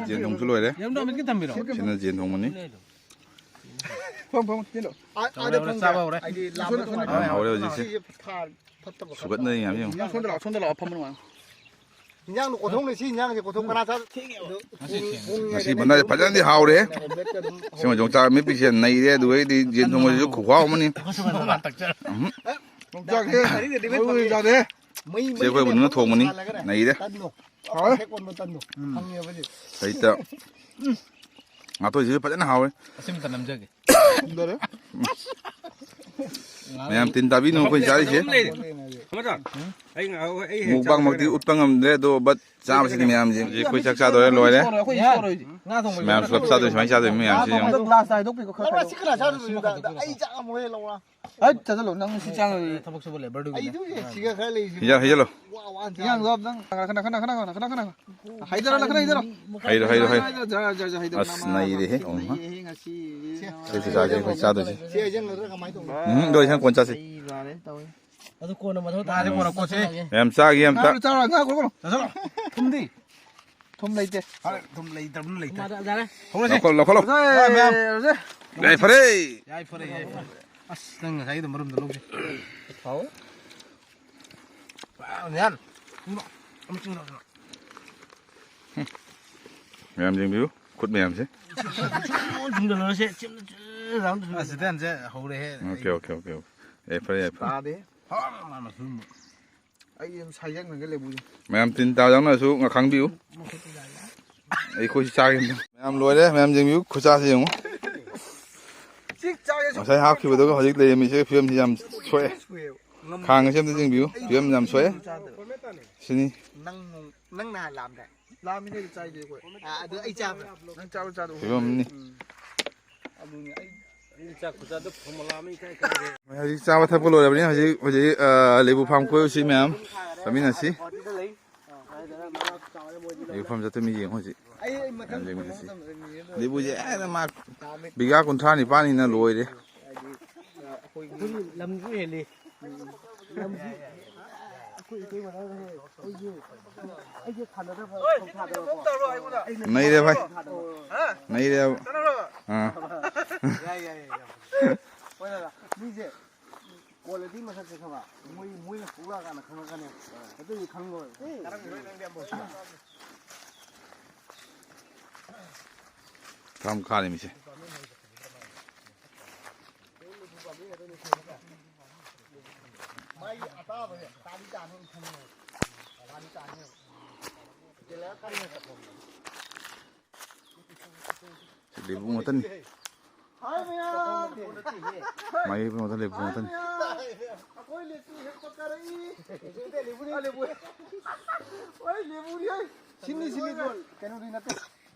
ꯌꯦꯟ ꯊꯣꯡꯁꯨ ꯂꯣꯏꯔꯦ꯫ ꯌꯦꯔꯨꯝꯗꯣ ꯑꯃꯨꯛꯇ ꯊꯝꯕꯤꯔꯣ꯫ ꯁꯤꯅ ꯌꯦꯟ ꯊꯣꯡꯕꯅꯤ꯫ ꯐꯝ, ꯐꯝ, ꯆꯦꯜꯂꯣ꯫ ꯑꯥ, ꯑꯥꯗ ꯐꯝꯒꯦ꯫ ꯆꯥꯕ ꯍꯧꯔꯦ꯫ ꯑꯩꯗꯤ ꯂꯥꯞꯅ ꯌꯥꯝ ꯍꯧꯔꯦ ꯍꯧꯖꯤꯛꯁꯦ꯫ ꯁꯤꯁꯦ ꯐꯥ-, ꯐꯠꯇꯕ ꯈꯔ ꯁꯨꯒꯠꯅꯔꯤ ꯃꯌꯥꯝꯁꯦ ꯌꯦꯡꯉꯨ꯫ ꯁꯣꯝꯗ ꯂꯥꯛꯑꯣ, ꯁꯣꯝꯗ ꯂꯥꯛꯑꯣ, ꯐꯝꯃꯨ ꯅꯨꯡꯉꯥꯏ꯫ ꯏꯟꯖꯥꯡꯗꯣ ꯀꯣꯊꯣꯡꯅꯦ, ꯁꯤ ꯏꯟꯖꯥꯡꯁꯦ ꯀꯣꯊꯣꯡ ꯀꯅꯥ ꯆꯥ-, ꯉꯁꯤ ꯊꯦꯡꯉꯦꯕ꯫ ꯉꯁꯤ ꯊꯦꯡꯉꯦ꯫ ꯉꯁꯤ ꯕꯟꯗꯥꯁꯦ ꯐꯖꯅꯗꯤ ꯍꯥꯎꯔꯦ꯫ ꯑꯣꯝꯂꯦꯠꯀ ꯑꯗꯨꯝ ꯁꯤꯃ ꯌꯣꯡꯆꯥꯛ ꯃꯦꯠꯄꯤꯁꯦ ꯅꯩꯔꯦ, ꯑꯗꯨꯗꯩꯗꯤ ꯌꯦꯟ ꯊꯣꯡꯕꯁꯤꯁꯨ ꯈꯨꯍꯥꯎ ꯑꯃꯅꯤ꯫ ꯎꯝꯍꯨꯝ꯫ ꯌꯣꯡꯆꯥꯛꯁꯦ ꯑꯔꯤꯕꯗꯤ ꯃꯩ ꯃꯩ ꯐꯪꯉꯦ꯫ ꯆꯥꯗꯦ꯫ ꯃꯩ ꯁꯤ ꯑꯩꯈꯣꯏ ꯃꯩ ꯕꯨꯡꯅ ꯊꯣꯡꯕꯅꯤ꯫ ꯁꯥꯜꯂꯒꯅꯦ ꯅꯩꯔꯦ꯫ ꯇꯟꯗꯣ꯫ ꯍꯥꯎꯋꯦ꯫ ꯍꯦꯛ ꯑꯣꯟꯕ ꯇꯟꯗꯣ꯫ ꯎꯝ꯫ ꯐꯪꯉꯦꯕ ꯍꯧꯖꯤꯛ꯫ ꯁꯤꯗꯩꯗ ꯉꯥꯇꯣꯏꯁꯤꯁꯨ ꯐꯖꯅ ꯍꯥꯎꯋꯦ꯫ ꯑꯁꯤ ꯑꯝꯇ ꯅꯝꯖꯒꯦ꯫ ꯊꯨꯝꯗꯔꯦ꯫ ꯃꯌꯥꯝ ꯇꯤꯟ ꯇꯥꯕꯤꯅꯨ ꯑꯩꯈꯣꯏ ꯆꯥꯔꯤꯁꯦ꯫ ꯑꯃꯗꯣ, ꯑꯩ ꯉꯥ-, ꯑꯩ ꯍꯦꯛ ꯃꯨꯛꯕꯥꯡꯃꯛꯇꯤ ꯆꯥꯗ꯭ꯔꯦ꯫ ꯎꯠꯄ ꯉꯝꯗ꯭ꯔꯦ ꯑꯗꯣ, but ꯆꯥꯕꯁꯤꯗꯤ ꯃꯌꯥꯝꯁꯦ꯫ ꯍꯧꯖꯤꯛ ꯑꯩꯈꯣꯏ ꯆꯥꯛ ꯆꯥꯗꯣꯔꯦ, ꯂꯣꯏꯔꯦ꯫ ꯉꯥ ꯊꯣꯡꯕ ꯃꯌꯥꯝ ꯄꯨꯂꯞ ꯆꯥꯗꯣꯏ ꯁꯨꯃꯥꯏꯅ ꯆꯥꯗꯣꯏ ꯃꯌꯥꯝꯁꯦ ꯌꯦꯡꯉꯣ꯫ ꯒ꯭ꯂꯥꯁꯇ ꯍꯥꯏꯗꯣꯛꯄꯤꯈꯣ ꯈꯔ ꯂꯧꯔ ꯈꯥꯏꯗꯣꯛꯑꯣ꯫ ꯁꯤ ꯈꯔ ꯆꯥꯔꯨꯕꯅꯤꯗ꯫ ꯑꯩ ꯆꯥꯛ ꯑꯃꯨꯛ ꯍꯦꯛ ꯂꯧꯔ꯫ ꯍꯩꯠ, ꯆꯠꯁꯜꯂꯣ, ꯅꯪ ꯁꯤ ꯆꯥꯔꯨꯔꯗꯤ꯫ ꯊꯕꯛ ꯁꯨꯕ ꯂꯦꯕꯔꯗꯨꯒꯤ꯫ ꯑꯩꯗꯨ ꯍꯦꯛ ꯁꯤꯒ ꯈꯔ ꯂꯩꯁꯤ꯫ ꯍꯩꯖꯜꯂꯣ, ꯍꯩꯖꯜꯂꯣ꯫ ꯋꯥ, ꯋꯥ, ꯏꯟꯖꯥꯡꯗꯣ ꯅꯪ ꯀꯅꯥ, ꯀꯅꯥ, ꯀꯅꯥ? ꯍꯩꯗꯔꯣ, ꯅꯪ ꯈꯔ ꯍꯩꯗꯔꯣ꯫ ꯍꯩꯔꯣ, ꯍꯩꯔꯣ, ꯍꯩꯔꯣ꯫ ꯍꯩꯗꯔꯣ, ꯖꯔ, ꯖꯔ, ꯖꯔ, ꯍꯩꯗꯔꯣ, ꯑꯁ, ꯅꯃꯥ ꯅꯩꯔꯦꯍꯦ, ꯃꯄꯥ ꯑꯣ, ꯃꯥ꯫ ꯂꯩꯌꯦꯍꯦ ꯉꯁꯤ꯫ ꯁꯤ ꯆꯥꯁꯦ, ꯑꯩꯈꯣꯏ ꯆꯥꯗꯣꯏꯁꯦ꯫ ꯁꯤ ꯍꯩꯖꯜꯂꯒ ꯀꯃꯥꯏꯅ ꯇꯧꯕꯅꯣ? ꯎꯝ, ꯑꯗꯣ ꯏꯟꯁꯥꯡ ꯀꯣꯟ ꯆꯥꯁꯦ꯫ ꯑꯩ ꯂꯥꯜꯂꯦ ꯇꯧꯋꯦ꯫ ꯑꯗꯨ ꯀꯣꯟꯅ ꯃꯊꯪ ꯇꯥꯔꯗꯤ ꯎꯝ꯫ ꯄꯣꯔꯛꯀꯣꯁꯦ꯫ ꯃꯌꯥꯝ ꯆꯥꯒꯦ ꯑꯝꯇ꯫ ꯆꯥꯔꯣ, ꯆꯥꯔꯣ, ꯉꯥ ꯀꯣꯠꯂꯣ꯫ ꯆꯥꯁꯜꯂꯣ꯫ ꯊꯨꯝꯗꯤ? ꯊꯨꯝ ꯂꯩꯇꯦ꯫ ꯍꯣꯏ, ꯊꯨꯝ ꯂꯩꯇ꯭ꯔꯕꯅꯤꯅ ꯂꯩꯇ꯭ꯔꯦ꯫ ꯃꯥꯗ ꯌꯥꯔꯦ꯫ ꯍꯧꯔꯁꯤ꯫ ꯂꯧꯈꯠꯂꯣ, ꯂꯧꯈꯠꯂꯣ꯫ ꯍꯧꯔꯁꯤ꯫ ꯃꯌꯥꯝ꯫ ꯌꯥꯏꯐꯔꯦ꯫ ꯌꯥꯏꯐꯔꯦ, ꯌꯥꯏꯐꯔꯦ꯫ ꯑꯁ, ꯅꯪ ꯉꯁꯥꯏꯒꯤꯗꯣ ꯃꯔꯨꯝꯗꯣ ꯂꯧꯁꯦ꯫ ꯍꯥꯎ꯫ ꯋꯥꯎ, ꯌꯥꯝ꯫ ꯑꯃ ꯆꯤꯡꯉꯣ꯫ ꯃꯌꯥꯝ ꯌꯦꯡꯕꯤꯌꯨ, ꯈꯨꯠ ꯃꯌꯥꯝꯁꯦ꯫ ꯆꯤꯡꯗ ꯂꯣꯏꯔꯁꯦ꯫ ꯆꯤꯡꯗ ꯆꯤꯡ ꯂꯥꯎꯅ ꯑꯁ, ꯁꯤꯗ ꯍꯟꯁꯦ ꯍꯧꯔꯦꯍꯦ꯫ Okay, okay, okay, okay. ꯌꯥꯏꯐꯔꯦ, ꯌꯥꯏꯐꯔꯦ꯫ ꯇꯥꯗꯦ꯫ ꯍꯥꯎ, ꯃꯥ ꯃꯁꯨꯝ꯫ ꯑꯩ ꯑꯗꯨꯝ ꯁꯥꯏꯖꯪꯅꯒ ꯂꯩꯕꯨ꯫ ꯃꯌꯥꯝ ꯇꯤꯟ ꯇꯥꯕ ꯌꯥꯎꯅꯔꯁꯨ ꯉꯥꯈꯥꯡꯕꯤꯌꯨ꯫ ꯑꯩꯈꯣꯏꯁꯨ ꯆꯥꯒꯦ ꯑꯝꯇ꯫ ꯃꯌꯥꯝ ꯂꯣꯏꯔꯦ, ꯃꯌꯥꯝ ꯌꯦꯡꯕꯤꯌꯨ, ꯈꯨꯠꯁꯥꯁꯦ ꯌꯦꯡꯉꯨ꯫ ꯉꯁꯥꯏ ꯍꯥꯞꯈꯤꯕꯗꯨꯒ ꯍꯧꯖꯤꯛ ꯂꯩꯔꯝꯃꯤꯁꯤꯒ ꯐꯤꯕꯝꯁꯤ ꯌꯥꯝ ꯁꯣꯛꯑꯦ꯫ ꯈꯥꯡ ꯑꯁꯤ ꯑꯝꯇ ꯌꯦꯡꯕꯤꯌꯨ, ꯐꯤꯕꯝ ꯌꯥꯝ ꯁꯣꯛꯑꯦ꯫ ꯁꯤꯅꯤ꯫ ꯅꯪ, ꯅꯪ ꯅꯍꯥꯟ ꯂꯥꯝꯗꯥꯏ꯫ ꯂꯥꯝꯃꯤꯅꯦ, ꯑꯗꯨ ꯆꯥꯏꯗꯤ ꯑꯩꯈꯣꯏ꯫ ꯑꯥ, ꯑꯗꯨ ꯑꯩ ꯆꯥꯕ꯭ꯔꯥ? ꯅꯪ ꯆꯥꯕ ꯆꯥꯗꯕ ꯐꯤꯕꯝꯅꯤ꯫ ꯎꯝ꯫ ꯑꯗꯨꯅꯤ ꯑꯩ꯫ ꯑꯩꯗꯤ ꯆꯥꯛ ꯈꯨꯆꯥꯗꯣ ꯐꯣꯔꯃꯨꯂꯥ ꯑꯃ ꯏꯀꯥꯏ ꯀꯥꯏꯔꯦ꯫ ꯍꯧꯖꯤꯛ ꯆꯥꯕ ꯊꯛꯄ ꯂꯣꯏꯔꯕꯅꯤꯅ ꯍꯧꯖꯤꯛ, ꯍꯧꯖꯤꯛ, ꯑ, ꯂꯩꯕꯨ ꯐꯥꯝ ꯀꯣꯏꯔꯨꯁꯤ ꯃꯌꯥꯝ꯫ ꯆꯥꯃꯤꯟꯅꯁꯤ꯫ ꯂꯩꯕꯨ ꯐꯥꯝ ꯆꯠꯇꯣꯏ ꯃꯤ ꯌꯦꯡꯉꯣ ꯍꯧꯖꯤꯛ꯫ ꯃꯌꯥꯝ ꯌꯦꯡꯃꯤꯟꯅꯁꯤ꯫ ꯂꯩꯕꯨꯁꯦ ꯍꯦꯟꯅ ꯃꯥ ꯕꯤꯒꯥ ꯀꯨꯟꯊ꯭ꯔꯥ ꯅꯤꯄꯥꯟꯅꯤꯅ ꯂꯣꯏꯔꯦ꯫ ꯑꯩꯈꯣꯏꯒꯤ ꯂꯝꯁꯨ ꯍꯦꯜꯂꯤ꯫ ꯂꯝꯁꯨ ꯑꯩꯈꯣꯏ ꯏꯇꯩ ꯃꯅꯥꯎꯗ ꯍꯦꯛ ꯑꯩꯁꯦ, ꯑꯩꯁꯦ ꯊꯥꯅꯗꯕ ꯊꯧ ꯊꯥꯗꯕꯀꯣ꯫ ꯅꯩꯔꯦ ꯚꯥꯏ꯫ ꯊꯥꯗꯕ꯫ ꯅꯩꯔꯦꯕ꯫ ꯑꯥ꯫ ꯌꯥꯏ, ꯌꯥꯏ, ꯌꯥꯏ, ꯌꯥꯏ꯫ ꯍꯣꯏ, ꯗꯥꯗꯥ꯫ ꯃꯤꯁꯦ ꯀꯣꯜꯂꯗꯤ ꯃꯁꯛꯁꯦ ꯈꯪꯕ꯫ ꯃꯣꯏ, ꯃꯣꯏꯅ ꯊꯣꯛꯂꯛꯑꯀꯥꯟꯗ ꯈꯪꯉꯛꯀꯅꯤ꯫ ꯑꯗꯨꯗꯤ ꯈꯪꯉꯣꯏ꯫ ꯀꯔꯝ ꯀꯥꯔꯤ ꯃꯤꯁꯦ? ꯃꯥꯒꯤ ꯑꯇꯥꯕꯁꯦ ꯇꯥꯗꯤ ꯇꯥꯅꯤ ꯑꯩ ꯈꯪꯉꯦꯕ꯫ ꯇꯥꯗꯤ ꯇꯥꯅꯦꯕ꯫ ꯂꯩꯕꯨꯡ ꯉꯥꯛꯇꯅꯤ꯫ ꯍꯥꯏ ꯃꯌꯥꯝ! ꯃꯥꯏ ꯉꯥꯛꯇ ꯂꯩꯕꯨꯡ ꯉꯥꯛꯇꯅꯤ꯫ ꯍꯥꯏ ꯃꯌꯥꯝ! ꯑꯩꯈꯣꯏ ꯂꯦꯇꯨ ꯍꯦꯛꯄ ꯀꯥꯔꯛꯏ꯫ ꯂꯦꯕꯨ꯫ ꯍꯣꯏ, ꯂꯦꯕꯨꯅꯤ ꯍꯦ꯫ ꯁꯤꯟꯅꯤ, ꯁꯤꯟꯅꯤ, ꯀꯩꯅꯣꯗꯤ ꯅꯠꯇꯦ꯫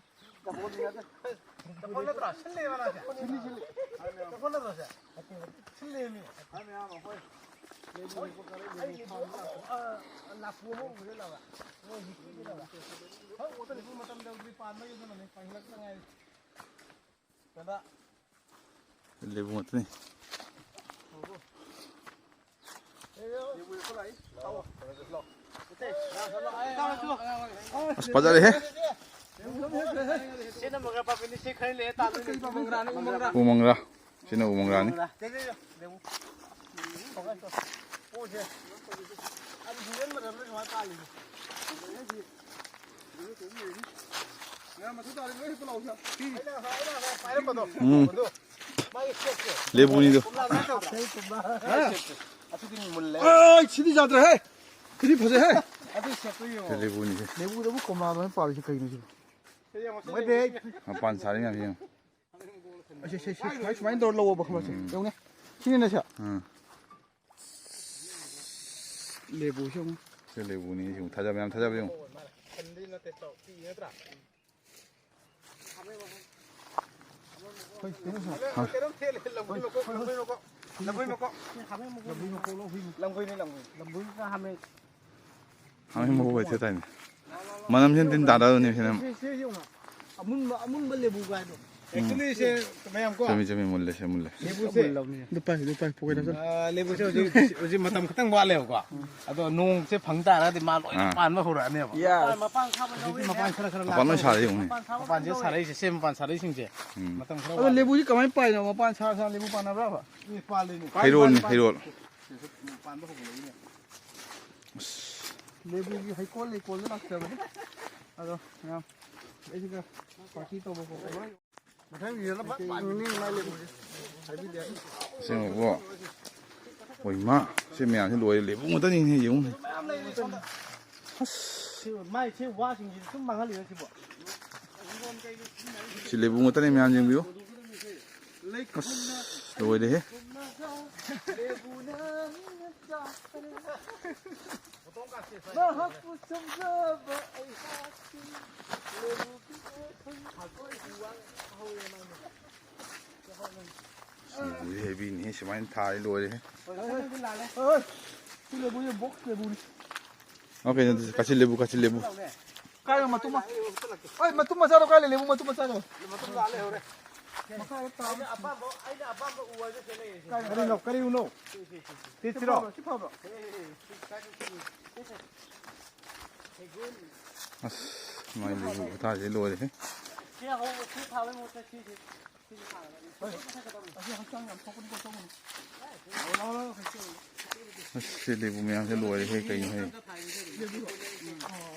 ꯆꯄꯣꯠ ꯅꯠꯇ꯭ꯔꯣ? ꯁꯤꯜꯂꯦꯕ ꯅꯪꯁꯦ? ꯁꯤꯜꯂꯤ, ꯁꯤꯜꯂꯤ꯫ ꯆꯄꯣꯠ ꯅꯠꯇ꯭ꯔꯣ ꯁꯦ? ꯁꯤꯜꯂꯦꯃꯤ꯫ ꯍꯥꯏ ꯃꯌꯥꯝ ꯑꯩꯈꯣꯏ꯫ ꯑꯩ ꯂꯦꯕꯨ, ꯑ, ꯂꯥꯛꯄ ꯑꯃ ꯎꯔꯦ ꯂꯥꯎꯔ꯫ ꯃꯣꯏ ꯍꯤꯛꯄꯤꯒꯦ ꯂꯥꯎꯔ꯫ ꯍꯣꯏ, ꯑꯣꯇ ꯂꯦꯕꯨ ꯃꯇꯝ ꯌꯧꯗ꯭ꯔꯤ, ꯄꯥꯟꯕꯒꯤ ꯑꯗꯨꯅꯅꯦ, ꯄꯥꯟꯈꯠꯂꯛꯇ ꯉꯥꯏꯔꯤ꯫ ꯀꯩꯅꯣ? ꯂꯦꯕꯨ ꯉꯥꯛꯇꯅꯤ꯫ ꯑꯁ, ꯐꯖꯔꯦꯍꯦ꯫ ꯎ ꯃꯪꯒ꯭ꯔꯥ꯫ ꯁꯤꯅ ꯎ ꯃꯪꯒ꯭ꯔꯥꯅꯤ꯫ ꯎꯝ꯫ ꯂꯦꯕꯨꯅꯤꯗꯣ꯫ ꯑꯩ ꯁꯤꯗꯤ ꯌꯥꯗ꯭ꯔꯦꯍꯦ꯫ ꯁꯤꯗꯤ ꯐꯖꯩꯍꯦ꯫ ꯂꯦꯕꯨꯅꯤꯁꯦ꯫ ꯂꯦꯕꯨꯗꯕꯨ ꯀꯣꯝꯂꯥ ꯑꯗꯨꯃꯥꯏꯅ ꯄꯥꯜꯂꯤꯁꯦ ꯀꯩꯅꯣ ꯁꯤꯕꯣ? ꯃꯄꯥꯟ ꯁꯥꯔꯤ ꯃꯌꯥꯝꯁꯦ ꯌꯦꯡꯉꯣ꯫ ꯑꯁꯤ, ꯁꯤ, ꯁꯤ, ꯁꯨꯃꯥꯏ-, ꯁꯨꯃꯥꯏꯅ ꯇꯧꯔ ꯂꯧꯑꯣꯕ ꯈꯪꯕ꯭ꯔꯥ? ꯁꯤ, ꯎꯝ꯫ ꯌꯦꯡꯉꯨꯅꯦ꯫ ꯁꯤꯅꯤꯅꯦ ꯁꯦ꯫ ꯎꯝ꯫ ꯂꯦꯕꯨꯁꯦ ꯌꯦꯡꯉꯨ꯫ ꯁꯤ ꯂꯦꯕꯨꯅꯤ, ꯌꯦꯡꯉꯨ꯫ ꯊꯥꯖꯕ ꯌꯥꯝ ꯊꯥꯖꯕ ꯌꯦꯡꯉꯨ꯫ ꯍꯣꯏ, ꯀꯩꯅꯣ ꯁꯦ꯫ ꯍꯣꯏ꯫ ꯂꯝꯕꯣꯏ ꯃꯀꯣꯛ, ꯂꯝꯕꯣꯏ ꯃꯀꯣꯛ꯫ ꯂꯝꯕꯣꯏ ꯃꯀꯣꯛ꯫ ꯂꯝꯕꯣꯏ ꯃꯀꯣꯛ ꯂꯧ, ꯍꯨꯏ ꯃꯀꯣꯛ꯫ ꯂꯝꯕꯣꯏꯒ ꯍꯥꯃꯦꯡ꯫ ꯍꯥꯃꯦꯡ ꯃꯀꯣꯛ ꯂꯩꯇꯦ ꯇꯥꯏꯅꯦ꯫ ꯃꯅꯝꯁꯤꯅ ꯇꯤꯟ ꯇꯥꯗꯕꯅꯦ ꯁꯤꯅ꯫ ꯁꯤ, ꯁꯤ, ꯁꯤ ꯌꯦꯡꯉꯣ꯫ ꯑꯃꯨꯟꯕ, ꯑꯃꯨꯟꯕ ꯂꯦꯕꯨ ꯀꯥꯏꯗꯣ꯫ ꯎꯝ꯫ Actually ꯁꯦ ꯃꯌꯥꯝ ꯀꯣ꯫ ꯆꯨꯝꯃꯤ, ꯆꯨꯝꯃꯤ, ꯃꯨꯜꯂꯦ, ꯁꯦ ꯃꯨꯜꯂꯦ꯫ ꯂꯦꯕꯨꯁꯦ꯫ ꯑꯗꯨ ꯄꯥꯏ, ꯑꯗꯨ ꯄꯥꯏ, ꯄꯨꯈ꯭ꯔꯤꯗ ꯆꯠꯂꯣ꯫ ꯑꯥ, ꯂꯦꯕꯨꯁꯦ ꯍꯧꯖꯤꯛ, ꯍꯧꯖꯤꯛ ꯃꯇꯝ ꯈꯤꯇꯪ ꯋꯥꯠꯂꯦꯕꯀꯣ꯫ ꯑꯗꯣ ꯅꯣꯡꯁꯦ ꯐꯪ ꯇꯥꯔꯒꯗꯤ ꯃꯥ ꯂꯣꯏꯅ ꯑꯥ꯫ ꯄꯥꯟꯕ ꯍꯧꯔꯛꯑꯅꯦꯕ꯫ ꯌꯥ꯫ ꯃꯄꯥꯟ ꯁꯥꯕ ꯂꯧꯋꯤ꯫ ꯍꯧꯖꯤꯛꯇꯤ ꯃꯄꯥꯟ ꯈꯔ, ꯈꯔ ꯃꯄꯥꯟ ꯂꯣꯏ ꯂꯥꯛꯄ ꯁꯥꯔꯦ ꯍꯧꯔꯦ꯫ ꯌꯦꯡꯉꯨꯅꯦ꯫ ꯃꯄꯥꯟ ꯁꯥꯕ ꯃꯄꯥꯟꯁꯦ ꯂꯧꯋꯤ꯫ ꯁꯥꯔꯛꯏꯁꯦ, ꯁꯦ ꯃꯄꯥꯟ ꯁꯥꯔꯛꯏꯁꯤꯡꯁꯦ꯫ ꯎꯝ꯫ ꯃꯇꯝ ꯈꯔ ꯑꯗꯣ ꯋꯥꯠꯂꯤ꯫ ꯂꯦꯕꯨꯁꯤ ꯀꯃꯥꯏꯅ ꯄꯥꯏꯅꯣ? ꯃꯄꯥꯟ ꯁꯥꯔ ꯁꯥꯔ ꯂꯦꯕꯨ ꯄꯥꯟꯅꯕ꯭ꯔꯕ? ꯑꯦ, ꯄꯥꯜꯂꯤꯅꯦ꯫ ꯍꯩꯔꯣꯜꯅꯤ, ꯄꯥꯜꯂꯤ, ꯄꯥꯜꯂꯤ꯫ ꯍꯩꯔꯣꯜ꯫ ꯄꯥꯟꯕ ꯍꯧꯒꯠꯂꯛꯏꯅꯦ꯫ ꯑꯁ꯫ ꯂꯦꯕꯨꯒꯤ ꯍꯩꯀꯣꯜ ꯂꯩꯀꯣꯜꯗ ꯂꯥꯛꯆꯕꯅꯤ꯫ ꯑꯗꯣ ꯃꯌꯥꯝ ꯑꯩꯁꯤꯒ party ꯇꯧꯕ ꯈꯣꯠꯄ ꯂꯣꯏ꯫ ꯃꯊꯪ ꯌꯦꯡꯉꯒ ꯐꯠ ꯄꯥꯟꯒꯅꯤ ꯃꯥꯏ ꯂꯦꯕꯨꯁꯦ꯫ ꯍꯥꯏꯕꯤꯗꯦ꯫ ꯑꯁꯦꯡꯕꯀꯣ꯫ ꯍꯣꯏ ꯃꯥ꯫ ꯁꯤ ꯃꯌꯥꯝꯁꯤ ꯂꯣꯏꯔꯦ꯫ ꯂꯦꯕꯨ ꯉꯥꯛꯇꯅꯤꯅꯦ ꯌꯦꯡꯉꯨꯅꯦ꯫ ꯃꯌꯥꯝ ꯂꯩꯔꯦ ꯁꯣꯝꯗ꯫ ꯑꯁ꯫ ꯁꯤ ꯃꯥꯏ ꯁꯤ ꯋꯥꯁꯤꯡꯁꯤꯗꯤ ꯁꯨꯝ ꯃꯥꯡꯍꯜꯂꯤꯔ ꯁꯤꯕꯣ? ꯁꯤ ꯂꯦꯕꯨ ꯉꯥꯛꯇꯅꯤ ꯃꯌꯥꯝ ꯌꯦꯡꯕꯤꯌꯨ꯫ ꯑꯁ ꯂꯣꯏꯔꯦꯍꯦ꯫ ꯃꯍꯥꯛꯄꯨ ꯁꯦꯝꯖꯕ ꯑꯩꯍꯥꯛꯀꯤ ꯂꯦꯕꯨ ꯄꯤꯛꯑꯦ ꯈꯪ-, ꯁꯤꯕꯨꯗꯤ heavy ꯅꯤꯍꯦ, ꯁꯨꯃꯥꯏꯅ ꯊꯥꯔꯗꯤ ꯂꯣꯏꯔꯦꯍꯦ꯫ ꯍꯣꯏ, ꯍꯣꯏ, ꯍꯣꯏ, ꯁꯤ ꯂꯥꯜꯂꯦ꯫ ꯍꯣꯏ, ꯍꯣꯏ꯫ ꯁꯤ ꯂꯦꯕꯨꯁꯦ box ꯂꯦꯕꯨꯅꯤ꯫ ꯑꯣ, ꯀꯩꯅꯣ, ꯀꯥꯆꯤꯜ ꯂꯦꯕꯨ, ꯀꯥꯆꯤꯜ ꯂꯦꯕꯨ꯫ ꯀꯥꯏꯗ ꯃꯇꯨꯝ ꯑꯃ? ꯍꯣꯏ, ꯃꯇꯨꯝ ꯃꯆꯥꯗꯣ ꯀꯥꯏ ꯂꯩ? ꯂꯦꯕꯨ ꯃꯇꯨꯝ ꯃꯆꯥꯗꯣ꯫ ꯃꯇꯨꯝ ꯂꯥꯜꯂꯦ ꯍꯧꯔꯦ꯫ ꯃꯈꯥꯗ ꯇꯥꯕ꯫ ꯑꯩꯅ ꯑꯄꯥꯝꯕ, ꯑꯩꯅ ꯑꯄꯥꯝꯕ ꯎ ꯍꯥꯏꯁꯦ ꯁꯤ ꯂꯩꯔꯦ, ꯁꯤ꯫ ꯀꯔꯤꯅꯣ? ꯀꯔꯤ ꯎꯅꯣ? ꯁꯤ, ꯁꯤ, ꯁꯤ, ꯁꯤ꯫ ꯁꯤ ꯁꯤꯔꯣ? ꯐꯕ꯭ꯔꯣ? ꯁꯤ ꯐꯕ꯭ꯔꯣ? ꯑꯁ, ꯃꯥꯏ ꯂꯦꯕꯨ ꯈꯨꯊꯥꯁꯦ ꯂꯣꯏꯔꯦꯍꯦ꯫ ꯁꯤ ꯍꯧꯕ, ꯁꯤ ꯊꯥꯕꯩ ꯃꯍꯨꯠꯇ ꯁꯤꯁꯦ, ꯁꯤꯁꯦ ꯊꯥꯔꯒ ꯍꯣꯏ꯫ ꯑꯁꯤ ꯍꯛꯆꯥꯡ ꯌꯥꯝ ꯁꯣꯛꯄꯅꯤꯀꯣ, ꯁꯣꯛꯄꯅꯤ꯫ ꯂꯥꯛꯑꯣ, ꯂꯥꯛꯑꯣ, ꯂꯥꯛꯑꯣ, ꯀꯩꯁꯨ ꯇꯧꯔꯣꯏ꯫ ꯑꯁ, ꯁꯤ ꯂꯦꯕꯨ ꯃꯌꯥꯝꯁꯦ ꯂꯣꯏꯔꯦꯍꯦ, ꯀꯩꯅꯣꯍꯦ? ꯂꯦꯕꯨꯔꯣ? ꯎꯝ꯫ ꯑꯣ꯫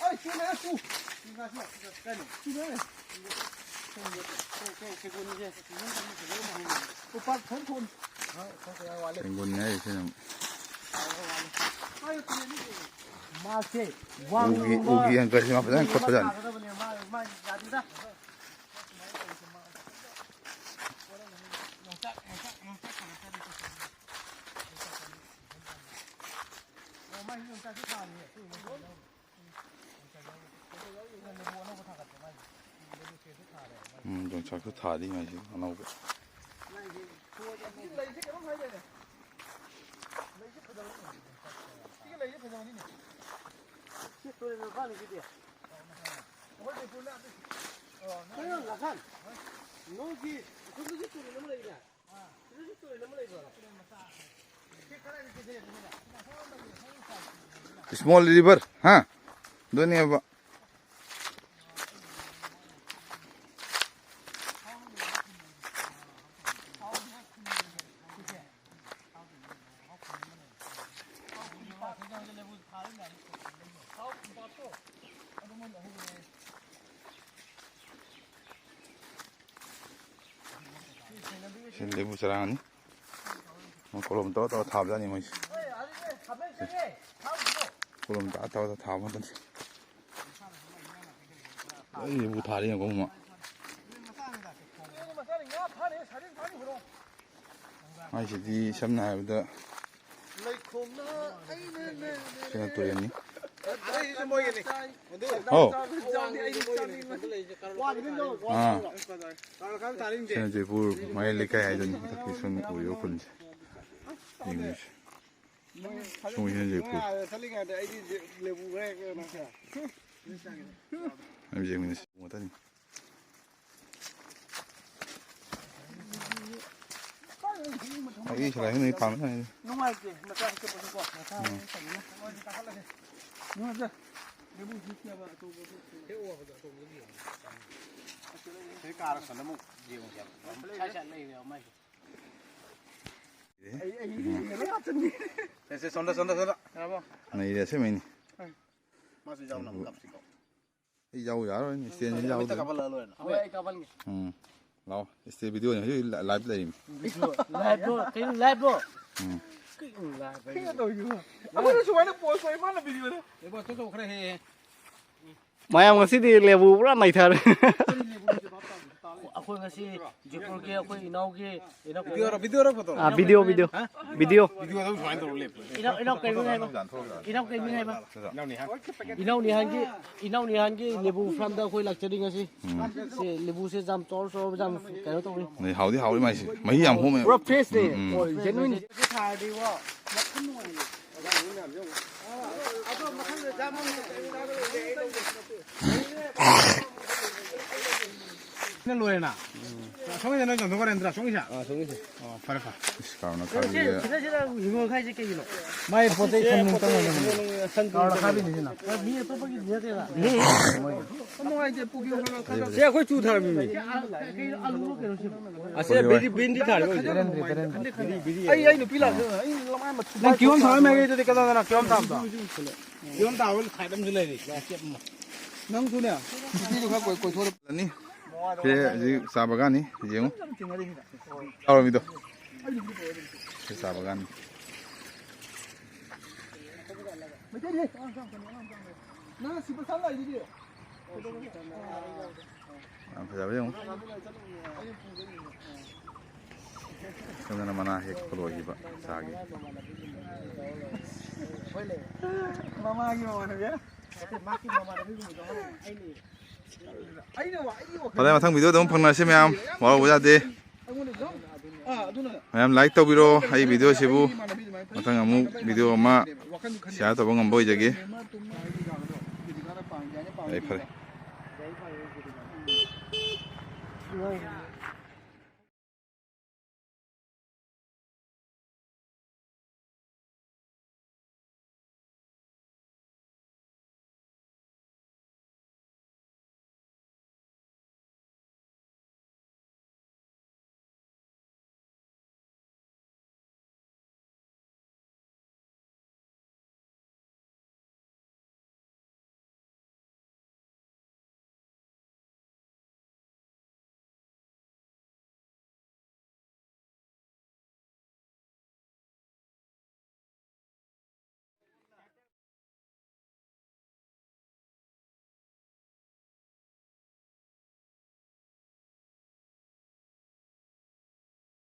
ꯑꯩ ꯁꯤ ꯂꯩꯔꯦ, ꯇꯨ꯫ ꯁꯤ ꯉꯥꯁꯤ ꯂꯥꯛꯑꯣ, ꯁꯤ ꯉꯥꯁꯤ ꯀꯥꯏꯅꯣ? ꯁꯤ ꯂꯩꯔꯦ꯫ ꯎꯄꯥꯛ ꯊꯣꯟ ꯊꯣꯟ꯫ ꯁꯦꯡꯒꯨꯟꯅꯦ ꯍꯥꯏꯔꯤꯁꯤꯅ ꯑꯃꯨꯛ꯫ ꯃꯥꯁꯦ ꯎꯒꯤ, ꯋꯥꯡꯕ ꯎꯒꯤ ꯑꯪꯀꯔꯁꯤ ꯃꯥ ꯐꯖꯅ ꯈꯣꯠꯄꯖꯥꯠꯅꯤ꯫ ꯊꯥꯒꯗꯕꯅꯦ, ꯃꯥ, ꯃꯥ ꯌꯥꯗꯦꯗ꯫ ꯑꯣ, ꯃꯥ ꯌꯣꯡꯆꯥꯛꯁꯨ ꯊꯥꯔꯤꯌꯦ꯫ ꯎꯝ, ꯌꯣꯡꯆꯥꯛꯁꯨ ꯊꯥꯔꯤ ꯃꯥꯏꯁꯦ ꯑꯅꯧꯕ꯫ ꯁꯤ ꯂꯩꯁꯦ ꯀꯩꯅꯣꯝ ꯍꯥꯏꯗꯥꯏꯅꯦ? ꯂꯩꯁꯦ ꯐꯖꯕꯅꯤꯅꯦ꯫ ꯁꯤꯒꯤ ꯂꯩꯁꯦ ꯐꯖꯕꯅꯤꯅꯦ꯫ ꯁꯤ ꯇꯨꯔꯦꯜ ꯃꯄꯥꯟꯒꯤꯗꯤ꯫ ꯑꯩꯈꯣꯏ ꯃꯅꯤꯄꯨꯔ ꯂꯥꯛꯑꯗꯤ꯫ ꯑꯣ, ꯅꯣꯏ ꯂꯥꯛꯀꯥꯟ꯫ ꯅꯣꯏꯒꯤ ꯑꯁꯣꯝꯗꯁꯨ ꯇꯨꯔꯦꯜ ꯑꯃ ꯂꯩꯗꯥꯏ? ꯁꯤꯗꯁꯨ ꯇꯨꯔꯦꯜ ꯑꯃ ꯂꯩꯕ꯭ꯔꯣ? Small river, ꯍꯥ? ꯑꯗꯨꯅꯦꯕ꯫ ꯁꯤ ꯂꯦꯕꯨ ꯆꯔꯥꯅꯤ꯫ ꯀꯣꯂꯣꯝ ꯇꯧꯔ ꯇꯧꯔ ꯊꯥꯕꯖꯥꯠꯅꯤ ꯃꯣꯏꯁꯦ꯫ ꯀꯣꯂꯣꯝ ꯇꯧꯔ ꯇꯧꯔ ꯊꯥꯕ ꯃꯇꯝꯗ ꯂꯣꯏ ꯂꯦꯕꯨ ꯊꯥꯔꯤ ꯌꯦꯡꯉꯣ ꯑꯃ꯫ ꯃꯥꯏꯁꯤꯗꯤ ꯁꯝꯅ ꯍꯥꯏꯔꯕꯗ ꯁꯤꯅ ꯇꯨꯔꯦꯟꯅꯤ꯫ ꯑꯗꯩꯁꯤꯁꯨ ꯃꯣꯏꯒꯤꯅꯤ꯫ ꯑꯗꯨ ꯍꯣ꯫ ꯑꯥ꯫ ꯀꯥꯔꯣ ꯀꯥꯔꯣ ꯇꯥꯔꯤꯡꯁꯦ꯫ ꯁꯤꯅ ꯖꯣꯏꯄꯨꯔ ꯃꯌꯥꯏ ꯂꯩꯀꯥꯏ ꯍꯥꯏꯗꯨꯅꯤ ꯃꯊꯛꯀꯤ ꯁꯨꯝ ꯎꯔꯤꯕ ꯈꯨꯟꯁꯦ꯫ ꯌꯦꯡꯉꯨꯁꯦ꯫ ꯁꯣꯝꯒꯤꯁꯤꯅ ꯖꯣꯏꯄꯨꯔ꯫ ꯉꯥ ꯆꯠꯂꯤꯉꯩꯗ ꯑꯩꯗꯤ ꯂꯦꯕꯨ ꯈꯔ ꯀꯩꯅꯣ ꯈꯔ꯫ ꯑꯗꯨꯝ ꯌꯦꯡꯃꯤꯟꯅꯁꯤ꯫ ꯉꯥꯛꯇꯅꯤ꯫ ꯑꯩ ꯁꯤꯗ ꯍꯤꯡꯉꯩ ꯄꯥꯝꯃꯦ꯫ ꯅꯨꯡꯉꯥꯏꯇꯦ, ꯃꯆꯥ ꯆꯠꯄꯁꯨꯀꯣ꯫ ꯎꯝ꯫ ꯅꯨꯡꯉꯥꯏꯇꯦ꯫ ꯁꯤ ꯀꯥꯔ ꯁꯣꯝꯗ ꯑꯃꯨꯛ ꯌꯦꯡꯉꯨꯁꯦ ꯍꯥꯏꯕ꯫ ꯁꯥꯏ ꯁꯥꯏ ꯂꯩꯔꯦꯕ ꯃꯥꯏꯁꯦ꯫ ꯁꯦ, ꯁꯦ, ꯁꯣꯝꯗ, ꯁꯣꯝꯗ, ꯁꯣꯝꯗ꯫ ꯅꯩꯔꯦ ꯑꯁꯦꯡꯕꯩꯅꯤ꯫ ꯃꯥꯁꯨ ꯌꯥꯎꯅꯕ ꯀꯥꯞꯁꯤꯀꯣ꯫ ꯑꯩ ꯌꯥꯎ ꯌꯥꯔꯣꯏꯅꯦ, stand ꯁꯤ ꯌꯥꯎꯗ꯭ꯔꯦ꯫ ꯀꯥꯞꯍꯜꯂ ꯂꯣꯏꯔꯦ꯫ ꯍꯣꯏ, ꯑꯩ ꯀꯥꯞꯍꯜꯒꯦ꯫ ꯎꯝ꯫ ꯂꯥꯛꯑꯣ꯫ Stand video ꯅꯤ ꯍꯧꯖꯤꯛ ꯂꯥ-, live ꯂꯩꯔꯤꯃꯤ꯫ Live ꯂꯣ? ꯀꯩꯅꯣ live ꯂꯣ? ꯎꯝ꯫ ꯀꯩꯅꯣ live ꯍꯥꯏꯁꯤꯕꯣ? ꯑꯩꯈꯣꯏꯅ ꯁꯨꯃꯥꯏꯅ post ꯇꯧꯔꯤ, ꯃꯥꯅ video ꯗ꯫ ꯑꯦ, ꯕꯣ, ꯆꯠꯊꯣꯛ ꯈꯔ ꯍꯦꯛ ꯍꯦꯛ꯫ ꯃꯌꯥꯝ ꯉꯁꯤꯗꯤ ꯂꯦꯕꯨ ꯄꯨꯔꯥ ꯅꯩꯊꯔꯦ꯫ ꯑꯩꯈꯣꯏ ꯉꯁꯤ ꯖꯣꯏꯄꯨꯔꯒꯤ ꯑꯩꯈꯣꯏ ꯏꯅꯥꯎꯒꯤ, ꯏꯅꯥꯎ video ꯔꯣ, video ꯔꯣ, photo ꯔꯣ? ꯑꯥ, video, video꯫ ꯍꯥ? Video꯫ Video ꯑꯗꯨꯝ ꯁꯨꯃꯥꯏꯅ ꯇꯧꯔ ꯂꯦꯞꯄꯨ꯫ ꯏꯅꯥꯎ, ꯏꯅꯥꯎ ꯀꯩ ꯃꯤꯡ ꯍꯥꯏꯕ? ꯏꯅꯥꯎ ꯀꯩ ꯃꯤꯡ ꯍꯥꯏꯕ? ꯏꯅꯥꯎ ꯅꯤꯍꯥꯟ꯫ ꯏꯅꯥꯎ ꯅꯤꯍꯥꯟꯒꯤ, ꯏꯅꯥꯎ ꯅꯤꯍꯥꯟꯒꯤ ꯂꯦꯕꯨ farm ꯗ ꯑꯩꯈꯣꯏ ꯂꯥꯛꯆꯔꯤ ꯉꯁꯤ꯫ ꯎꯝ꯫ ꯁꯦ, ꯂꯦꯕꯨꯁꯦ ꯌꯥꯝ ꯆꯥꯎꯔ ꯆꯥꯎꯔ ꯌꯥꯝ ꯀꯩꯅꯣ ꯇꯧꯔꯤ꯫ ꯑꯗꯩ ꯍꯥꯎꯗꯤ ꯍꯥꯎꯔꯤ ꯃꯥꯏꯁꯦ꯫ ꯃꯍꯤ ꯌꯥꯝ ꯍꯣꯝꯃꯦ꯫ ꯄꯨꯔꯥ fresh ꯅꯦ꯫ ꯎꯝ, ꯎꯝ꯫ Genuine꯫ ꯁꯤꯅ ꯂꯣꯏꯔꯦꯅ? ꯁꯣꯝꯒꯤꯁꯦ ꯅꯣꯏ ꯌꯣꯟꯊꯣꯛꯈ꯭ꯔꯦ ꯅꯠꯇ꯭ꯔꯥ? ꯁꯣꯝꯒꯤꯁꯦ? ꯑꯥ, ꯁꯣꯝꯒꯤꯁꯦ꯫ ꯑꯣ, ꯐꯔꯦ, ꯐꯔꯦ꯫ ꯏꯁ, ꯀꯥꯎꯅ ꯁꯤ, ꯈꯜꯂꯤꯌꯦ꯫ ꯁꯤꯗ, ꯁꯤꯗ ꯍꯤꯡꯒꯣꯜ ꯈꯥꯏꯁꯦ ꯀꯩꯒꯤꯅꯣ? ꯃꯥꯏ ꯄꯣꯠ ꯆꯩ ꯁꯟ ꯅꯨꯡ ꯆꯪꯅꯕꯅꯤ꯫ ꯁꯟ ꯀꯥꯎꯅ ꯈꯥꯕꯤꯅꯤ ꯁꯤꯅ꯫ ꯃꯤ ꯑꯇꯣꯞꯄꯒꯤ ꯅꯠꯇꯦꯕ꯫ ꯅꯨꯡꯉꯥꯏꯇꯦ, ꯄꯨꯈ꯭ꯔꯤ ꯈꯔ ꯈꯔ ꯁꯤ ꯑꯩꯈꯣꯏ ꯆꯨ ꯊꯥꯔꯝꯃꯤꯅꯦ꯫ ꯑꯁꯦ ꯕꯦꯔꯤ ꯕꯤꯟꯗꯤ ꯊꯥꯔꯤꯕ ꯍꯧꯖꯤꯛ꯫ ꯕꯦꯔꯦꯟꯗ꯭ꯔꯤ, ꯕꯦꯔꯦꯟꯗ꯭ꯔꯤ꯫ ꯑꯩ, ꯑꯩ ꯅꯨꯄꯤ ꯂꯥꯛꯇꯣꯏꯅꯣ? ꯑꯩ ꯂꯃꯥꯏ ꯃꯊꯨꯝ ꯅꯪ ꯀꯤꯍꯣꯝ ꯊꯥꯕ ꯃꯥꯏꯀꯩꯗꯨꯗꯤ ꯀꯅꯥ ꯀꯅꯥ ꯀꯤꯍꯣꯝ ꯊꯥꯕꯗꯣ? ꯀꯤꯍꯣꯝ ꯊꯥꯕ side ꯑꯃꯁꯨ ꯂꯩꯔꯤ꯫ ꯅꯪꯁꯨꯅꯦ, ꯅꯨꯄꯤꯗꯨ ꯈꯔ ꯀꯣꯏ-, ꯀꯣꯏꯊꯣꯔꯛ-꯫ ꯁꯤ ꯍꯧꯖꯤꯛ ꯆꯥ ꯕꯒꯥꯟꯅꯤ, ꯌꯦꯡꯉꯨ꯫ ꯆꯥꯎꯔꯝꯃꯤꯗꯣ꯫ ꯁꯤ ꯆꯥ ꯕꯒꯥꯟꯅꯤ꯫ ꯃꯩꯇꯩꯗꯤ꯫ ꯅꯪ ꯁꯤꯕ ꯁꯥ ꯂꯥꯛꯏꯗꯨꯗꯤ꯫ ꯌꯥꯝ ꯐꯖꯕ ꯌꯦꯡꯉꯨ꯫ ꯁꯣꯝꯗꯅ ꯃꯅꯥ ꯍꯦꯛꯄ ꯂꯣꯏꯈꯤꯕ ꯆꯥꯒꯤ꯫ ꯃꯃꯥꯒꯤ ꯃꯃꯥꯟꯅꯕꯤ꯫ ꯐꯔꯦ, ꯃꯊꯪ video ꯗ ꯑꯃꯨꯛ ꯐꯪꯅꯔꯁꯤ ꯃꯌꯥꯝ꯫ ꯋꯥꯔꯧꯕ ꯌꯥꯗꯦ꯫ ꯃꯌꯥꯝ like ꯇꯧꯕꯤꯔꯣ ꯑꯩ video ꯁꯤꯕꯨ꯫ ꯃꯊꯪ ꯑꯃꯨꯛ video ꯑꯃ share ꯇꯧꯕ ꯉꯝꯕ ꯑꯣꯏꯖꯒꯦ꯫ ꯌꯥꯏ ꯐꯔꯦ꯫